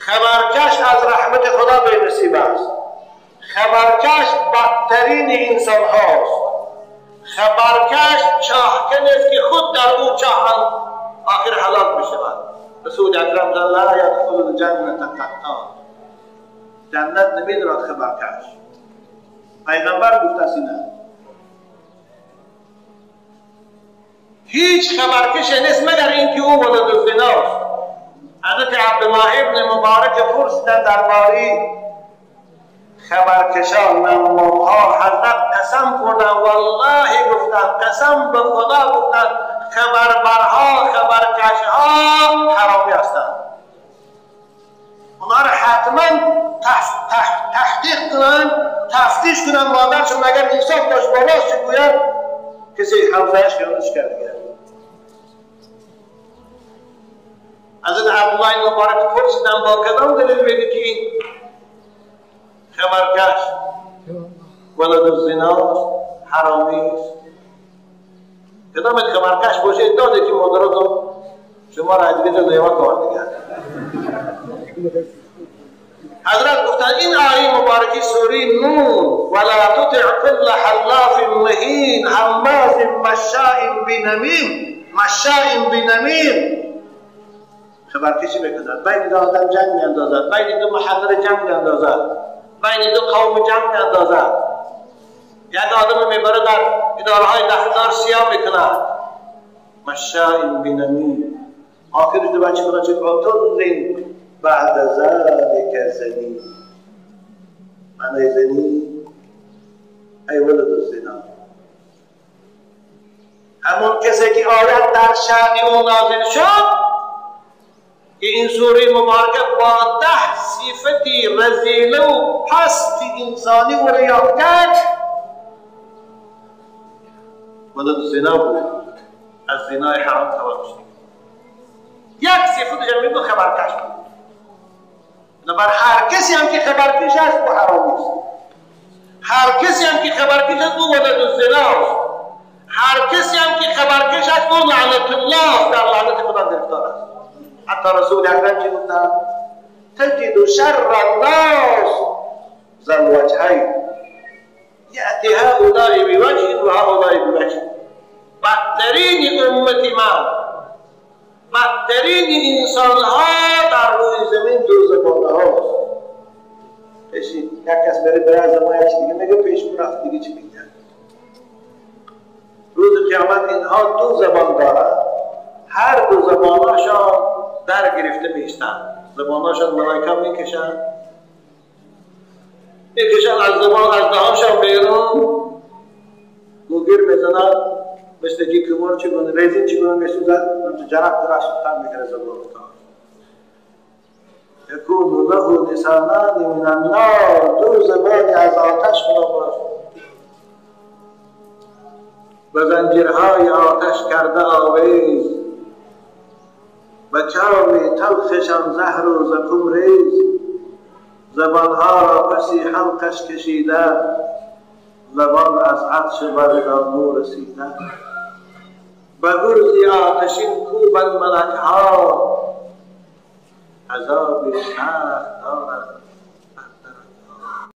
خبرکش از رحمت خدا به نصیب است. خبرکش بدترین انسان هاست. خبرکش چاهکن است که خود در او چاه آخر حلال بشود. رسول اکرم لا یدخل الجنة قطار، جنت نمیدرد خبرکش. پیغمبر گفته است اینه. هیچ خبرکش نیست مگر اینکه او ولد الزناست. حضرت عبدالله ابن مبارک پرسیدن درباره خبرکشان نمامها، حضرت قسم خوردن، والله گفتن، قسم به خدا گفتن خبربرها خبرکشها حرامی هستند. اونها را حتما تحقیق کنن، تفتیش کنن، مادرشون اگر انصاف داشت با راست گوید کسی همسایش خیانتش کرد. حضرت عبدالله مبارک پرسیدن با کدام دلیل میگه که این خبرکش ولد الزناست، حرامی است؟ کدام خبرکش باشه داده که مادراتون شما را از دیگه جا کار دیگه. حضرت گفتن این آیه مبارکی سوره نون، ولا تطع كل حلاف مهین هماز مشاء بنمیم، مشاء بنمیم. خبرکشی میکند، بین دو آدم جنگ میاندازد، بین دو محله جنگ میاندازد، بین دو قوم جنگ میاندازد. یک آدم میبره در اداره های دفتر سیاه میکند. مشاء بنمیم. آخرش دو بچه خدا چه عتل بعد ذلك زنیم. معنی زنی ای ولد الزنا، همون کسی که آیت در شأن او نازل شد که این سوره مبارکه با 10 صفتی رذیله و پست انسانی او را یاد کرد، ولد الزنا بود، از زنای حرام تولد شد. یک صفتش هم بود خبرکش بود. بر هر کسی هم که خبرکش است او حرامی است. هر کسی هم که خبرکش است او ولد الزنا است. هر کسی هم که خبرکش است او لعنت الله است، در لعنت خدا گرفتار است. حتی رسول اکرم چی گفتند؟ تجد شر الناس ذا الوجهین یأتی هؤلاء بوجه و هؤلاء بوجه. بدترین امت من، بدترین انسان ها در روی زمین دو زبانه هاست. پیش یک کس بره برای از ما یک دیگه میگه، پیش رفت دیگه چی میگه. روز قیامت اینها دو زبان دارند، هر دو زبانهاشان در گرفته میشتند. زبانهاشان ملائکه میکشند، میکشند از زبان از دهانشان بیرون، گوگیر میزنند، مثل که کمار چگونه ریزین چگونه میسوزد، جرق درخت سوختن میکنه زبان تا. یکون له لسانان من النار، دو زبانی از آتش خدا برش به زنجیرهای آتش کرده آویز، به چام تلخشان زهر و زکوم ریز. زبانها را پسی حلقش کشیده، زبان از عطش بر رسیده. به گرزی آتشین کوبند ملکها، عذاب سخت دارند